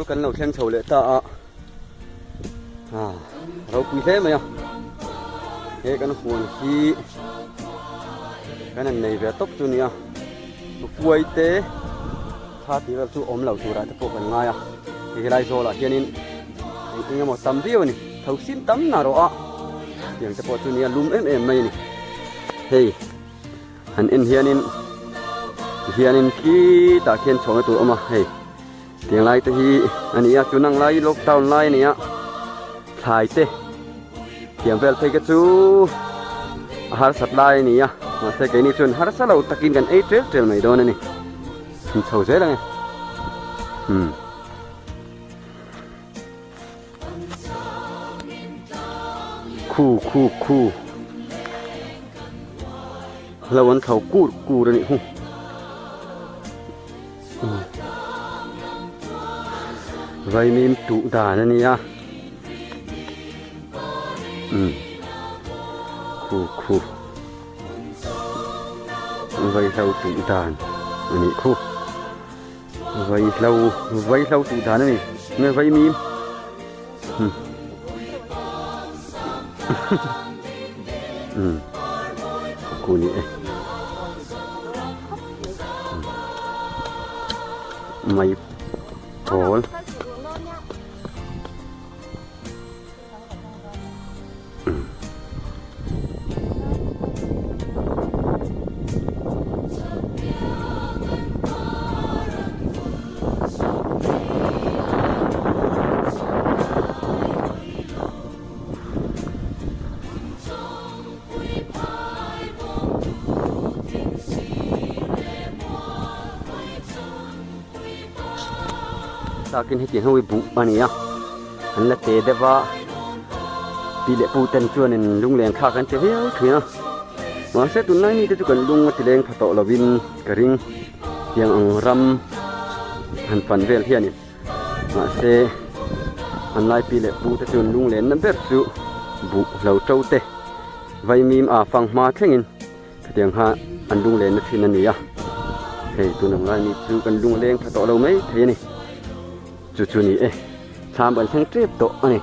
Laizawl kan lo thleng chho leh ta a, ah ropui hle mai a, he kan huan hi kan han nei ve tawp chu nia, puai te thla tih vel chu awm lo turah te pawh kan ngai a, hei hi Laizawlah hianin eng eng emaw tam viau a ni, tho sim tam na rawh a, tiang te pawh chu nia lum em em mai a ni, hei. Han en hianin tihianin khitah khian chhawhna tur a awm a hei tiang lai te hi a ni a tun ang lai lockdown lai a ni a thlai te tiang vel phei kha chu a harsat lai a ni a mahse keini chuan harsa lo takin kan ei tel tel mai dawn a ni an chho zel ang e umm. Khu khu khu lo an thlo kur kur a nih hu vaimim tuh dan a nia umm khu khu vaihlo tuh dan a nih khu. Vaihlo vaihlo tih dan a ni nge vaimim hmm um ku ni e mai pawl. Takin hetiang ho hi buh a ni a. An la te deuh a, pi leh pu ten chuanin lungleng thlak an ti viau thin a, mahse tunlai mite chu kan lung a ti leng pha tawh lovin ka ring tiang ang ram han fan vel hianin mahse an lai pi leh pu te chuan lunglenna ber chu buh hlo to te vaimim a fang hma thlengin khatiang kha an lunglenna thin a ni a, hei tun ang lai mi chu kan lung leng pha tawh lo mai thei a ni. Chu chu ni e, thlam kan thleng tep tawh a ni.